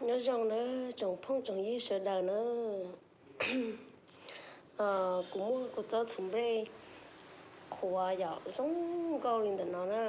Nyob zoo na tsoom phooj tsoom ywg sawv daws na. Kuv muaj kua txob txhuv nplej qhuav yom, zoo nkauj li ntawm no na.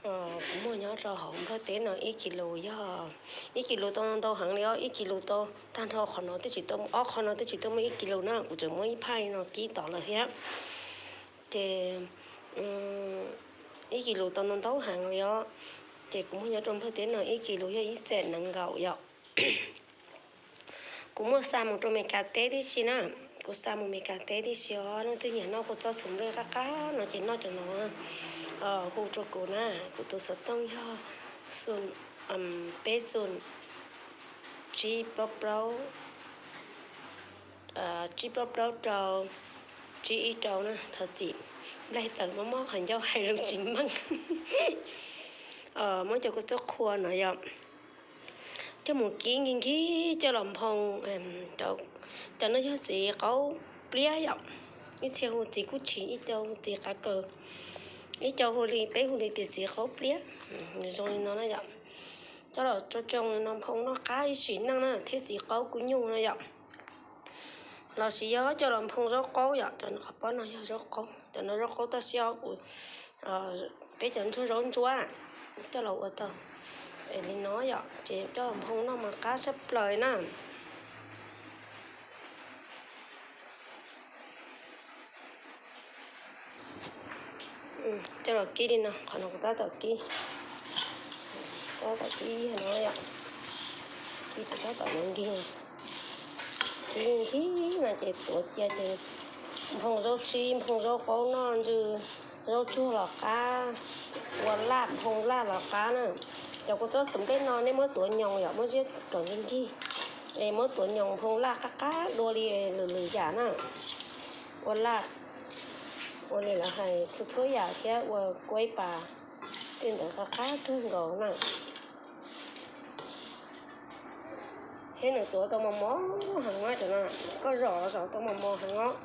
Kuv muaj nyob rau hauv nplawg teb no ib kis lus, yog ib kis lus tau ntau heev li os, ib kis lus tau tag nrho qhov no twb tsis tau, ob qho no twb tsis tau muaj ib kis lus na, kuv tseem muab ib phaj li no kib tod lawm thiab. Ces ib kis lus tau ntau ntau heev li os. Ces kuv muaj nyob rau nplawg teb no ib kis lus yog ib xees nees nkaum yom. Kuv muaj xa mus rau Meskas teb tib si na, kuv xa mus Meskas teb tib si os. Leej twg nyiam noj kua txob txhuv nplej qab qab no ces noj cov no. Hu rau kuv na, kuv tus xov tooj yog xoom peb xoom tsib plaub plaub, tsib plaub plaub rau, tsib ib rau na. Thov txim, nplaig tawm mob mob qhov ncauj hais lus tsis meej. Muab cov kua txob qhua no yom, coj mus kib nkig nkig coj los nphoo. Cov no yog txiv qaub pliab yom, ib txhia hu txiv kub tshis, ib co hu txiv qav kaws, ib co hu li, peb hu li tias txiv qaub pliab. Zoo li no na yom, coj los tsoo tsoo li no nphoo noj qab ib sim neej na, thiab txiv qaub kub nyuj na yom. Los sis yog coj los nphoo zaub qaub yom, cov qhov pob no yog zaub qaub, cov no zaub qaub toj siab kuv, peb cov ntsuag zaub ntsuab coj los ua tau li no yom, ces coj los nphoo noj mas qab tshaj plaws na. Coj los kib li no, qhov no kuv tab tom kib, tab tom kib no yom, kib rau tab tom no nkig, kib nkig no ces tuav cia ces nphoo zaub tsib, nphoo zaub qaub noj ntsw, zaub tsuag los qab, ua laj, nphoo laj los qab na. Cov kua txob txhuv nplej no nej muab tuav nyoos yom, muab ziab kom nkig nkig, es muab tuav nyoos nphoo laj qab qab dua li lwm lwm yam na. Ua laj, ua li lawv hais txhua txhua yam thiab ua kuaib pas tej ntawd qab qab kawg nkaus na. Thiab nws tuav tau mos mos heev na, cov no koj zom los zom tau mos mos heev os.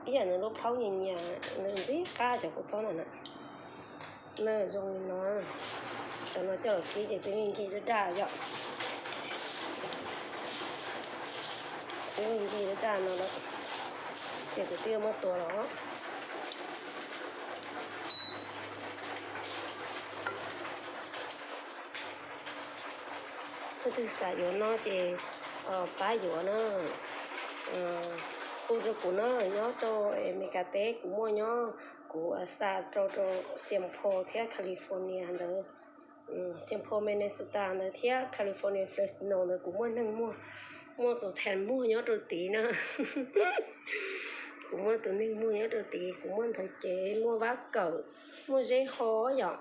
Ib yam nws lub plhaub nyias nyias, nws ntxim qab cov kua txob no na. Zoo li no, cov no coj los kib ces twb nkig daj daj yom. Twb nkig daj daj no lawm, ces kuv twb yuav muab tuav los. Leej twg xav yuav no ces pab yuav na. Hu rau kuv na, nyob rau Meskas teb kuv muaj nyob, kuv xa rau rau Saint Paul thiab California ntawd, Saint Paul Minnesota ntawd thiab California Fresno ntawd kuv muaj neeg muag, muaj tus thas muag nyob rau tid na. Kuv muaj tus neeg muag nyob rau tid, kuv muaj ntawv cev, muaj vab kawm, muaj zeb ho yom,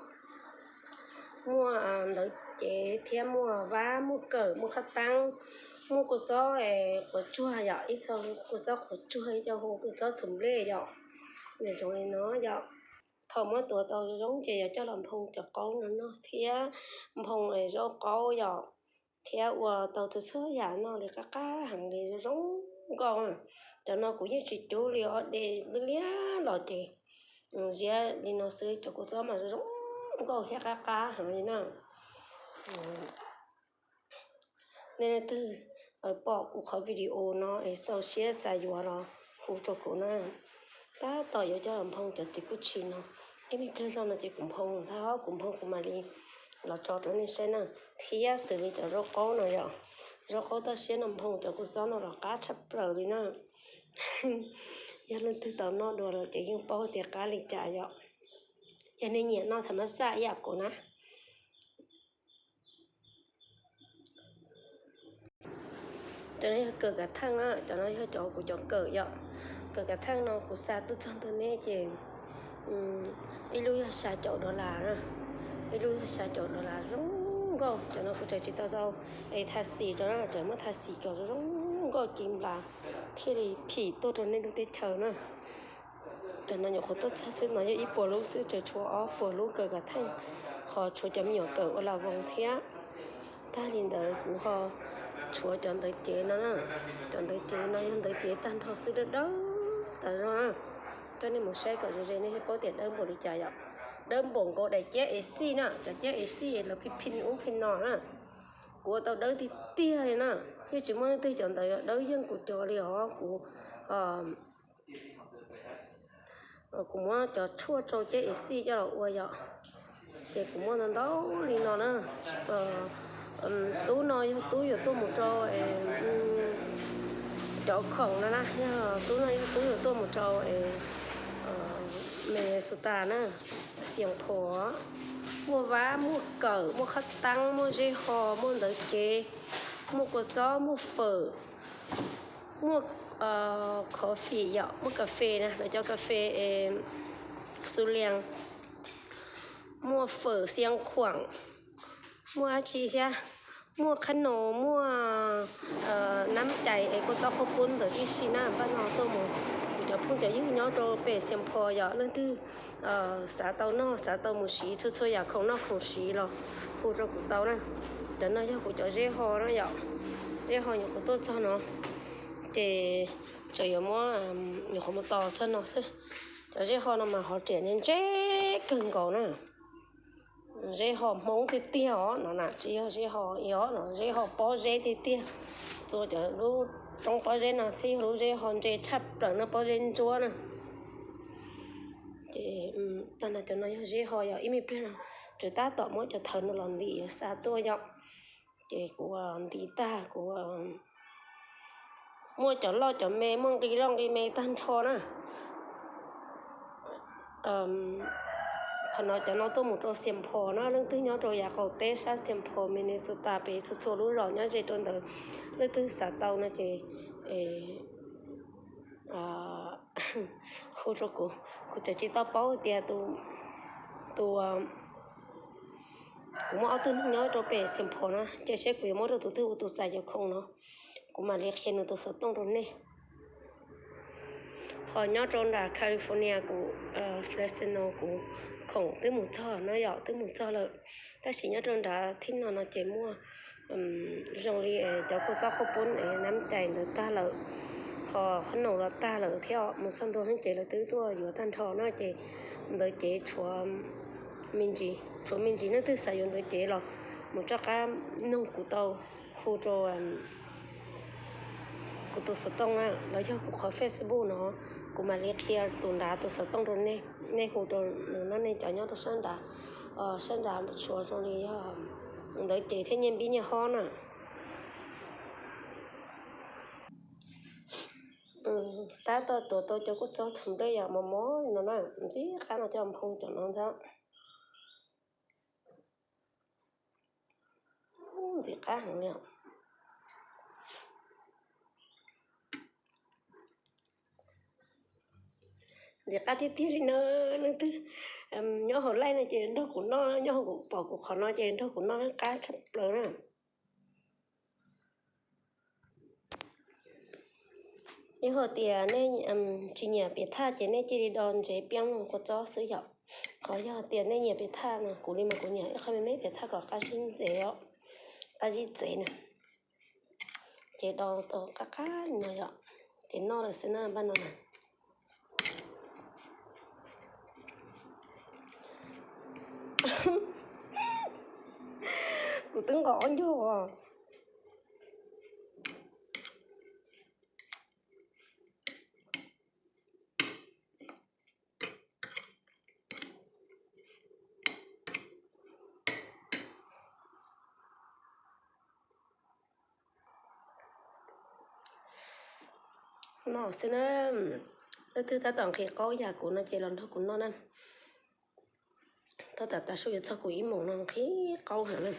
muaj ntawv cev thiab muaj vab, muaj kawm, muaj khab taab, muaj kua txob quav tsuag yom, ib txhia kua txob quav tsuag, ib co hu kua txob txhuv nplej yom. Nws zoo li no yom. Thaum muab tuav tau zoo ces yuav coj los nphoo cov qaub no noj thiab nphoo zaub qaub yom, thiab ua tau txhua txhua yam noj li qab qab heev li zoo nkauj. Cov no kuv yeej tsis cub li os, de liab los ces ziab li no xwb, cov kua txob mas zoo nkauj thiab qab qab heev li na. Nej leej twg pom kuv qhov video no es txaus siab xav yuav los hu rau kuv na. Tab tom yuav coj los nphoo cov txiv kub tshis no, ib me pliag zog no ces kuv nphoo tag, kuv nphoo kuv mam li los tso rau nej saib na. Thiab xws li cov zaub qaub no yom, zaub qaub toj siab no nphoo cov kua txob no los qab tshaj plaws li na. Yog leej twg tau noj dua lawm ces yeej paub tias qab li cas yom. Yog nej nyiam noj tham mab xaj ib yam kuv na. Cov no yog kawm kav theej na, cov no yog cov kuv cov kawm yom. Kawm kav theej no kuv xa tuaj txog ntua neb ces ib lub yog xya caum dollar na, ib lub yog xya caum dollar zoo nkauj. Cov no kuv tseem tsis tau tau es tha xim rau na, tseem muab tha xim kom zoo zoo nkauj ci nplas thiaj li phim tuaj rau nej lub teb chaws na. Cov no nyuam qhuav tuaj txog xwb no yog ib puas lub xwb, tseem tshuav ob puas lub kawm kav theej, ho tshuav cov me nyuam kawm ua las voos thiab. Tag li ntawd kuv ho tshuav cov ntawv cev no na. Cov ntawv cev no yog ntawv cev tag nrho xwb, dawb dawb tas zog na. Coj nej mus saib kom ze ze nej thiaj paub tias dawb npaum li cas yom. Dawb npaum nkaus daim ciab A C na, cov ciab A C lawv phi phi ub phi no na. Kuv ua tau dawb tiag tiag li na, yeej tsis muaj leej twg cov ntawd dawb yeej kuv cov li os. Kuv, kuv muab cov tshuaj rau ceb ib xij coj los ua yom. Ces kuv muaj ntau ntau li no na. Tub no yog tub yuav tuaj mus rau cov khoom no na, yog tub no yog tub yuav tuaj mus rau Minnesota na, Saint Paul. Muaj vab, muaj kawm, muaj qhab taab, muaj zeb ho, muaj ntawv cev, muaj kua txob, muaj fawm, muaj coffee yom, muaj kas fes na, lawv cov kas fes Sulias, muaj fawm Xiav Khuam, muaj dab tsi thiab, muaj qhab naus, muaj nab cais es kua txob qhaub poob ntawd tib si na. Npaj no tuaj mus, kuv cov phooj cov ywg nyob rau pem Saint Paul yom, leej twg xav tau noj xav tau mus siv txhua txhua yam khoom noj khoom siv los hu rau kuv tau na. Cov no yog kuv cov zeb ho na yom, zeb ho nyuam qhuav tuaj txog no, ces tseem yuav muab, nyuam qhuav mus tos txog no xwb. Cov zeb ho no mas hov riam ntse kawg nkaus na. Zeb ho Hmoob tiag tiag os no na, tsis yog zeb ho i os no, zeb ho pob zeb tiag tiag. Txua cov lub roob pob zeb no thiab yog lub zeb ho ntse tshaj plaws no, pob zeb ntsuab na. Ces tag no cov no yog zeb ho yog ib me pliag no, tseem tab tom muab cov thawv no los ntim yuav xa tuaj yom. Ces kuv ntim tag kuv muaj cov loj cov me, muaj nqi loj nqi me tag nrho na. Qhov no cov no tuaj mus rau Saint Paul na, leej twg nyob rau yav qaum teb sab Saint Paul, Minnesota pem txhua txhua lub zos nyob ze rau ntawd, leej twg xav tau no ces hu rau kuv, kuv tseem tsis tau paub tias tus, kuv muaj ob tug neeg nyob rau pem Saint Paul na, ces seb kuv yuav muab rau tus twg ua tus txais cov khoom no, kuv mam li qhia nws tus xov tooj rau nej. Ho nyob rau nram California kuv, Fresno kuv khoom twb mus txog no yom, twb mus txog lawm. Tab sis nyob rau nrad thib no no ces muaj zoo li cov kua txob qhaub poob es nab cais ntawd tag lawm, ho qhab naus los tag lawm thiab, mus txog ntua ces lawv twb tuaj yuav tag nrho no ces ntawd ces tshuav me ntsis, tshuav me ntsis, leej twg xav yuav ntawd ces los mus rov qab nug kuv tau, hu rau kuv tus xov tooj na, los yog kuv qhov Facebook no, kuv mam li qhia tus nrad tus xov tooj rau nej, nej hu rau nws no, nej cov nyob rau sab nrad, sab nrad tshuav zoo li yog ntawd ces thiab nyiaj npib nyiaj hob na. Tab tom tuav tau cov kua txob txhuam nplej yom, mos mos li no na, ntxim qab no coj nphoo cov no ntag. Ntxim qab heev li os. Ntxim qab tiag tiag li na. Leej twg nyob hauv live no ces nrog kuv noj, nyob hauv kuv pom kuv qhov no ces nrog kuv noj, qab tshaj plaws na. Yog hais tias nej tsis nyiam piam thaj ces nej cia li do ntsev piab kua txob xwb yom. Ho yog tias nej nyiam piam thaj no, kuv li mas kuv nyiam ib qho me me piam thaj kom qab zib ntsev os, qab zib txev na. Ces do tau qab qab no yom, ces noj lawm xwb na npaj no na. Kuv twb nqos ob ncaug os. Noj xwb na. Leej twg tab tom nqhis qaub yam kuv no ces los nrog kuv noj na. Tab tom tav su yuav txog kuv ib moos no nqhis qaub heev na.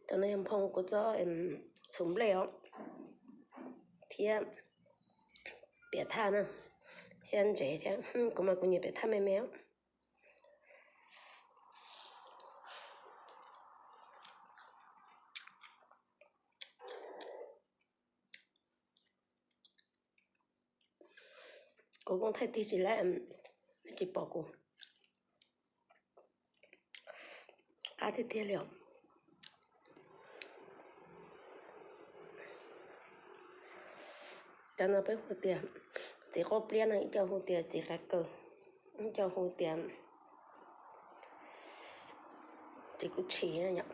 Cov no yog nphoo kua txob txhuam nplej os, thiab piam thaj na, thiab ntsev thiab. Kuv mas kuv nyiam piam thaj me me os. Kuv koom thaij tig tsis lawm, tsis pom kuv. Qab tiag tiag li os. Cov no peb hu tias txiv qaub pliab no, ib co hu tias txiv qav kaws, ib co hu tias txiv kuv tshis yom.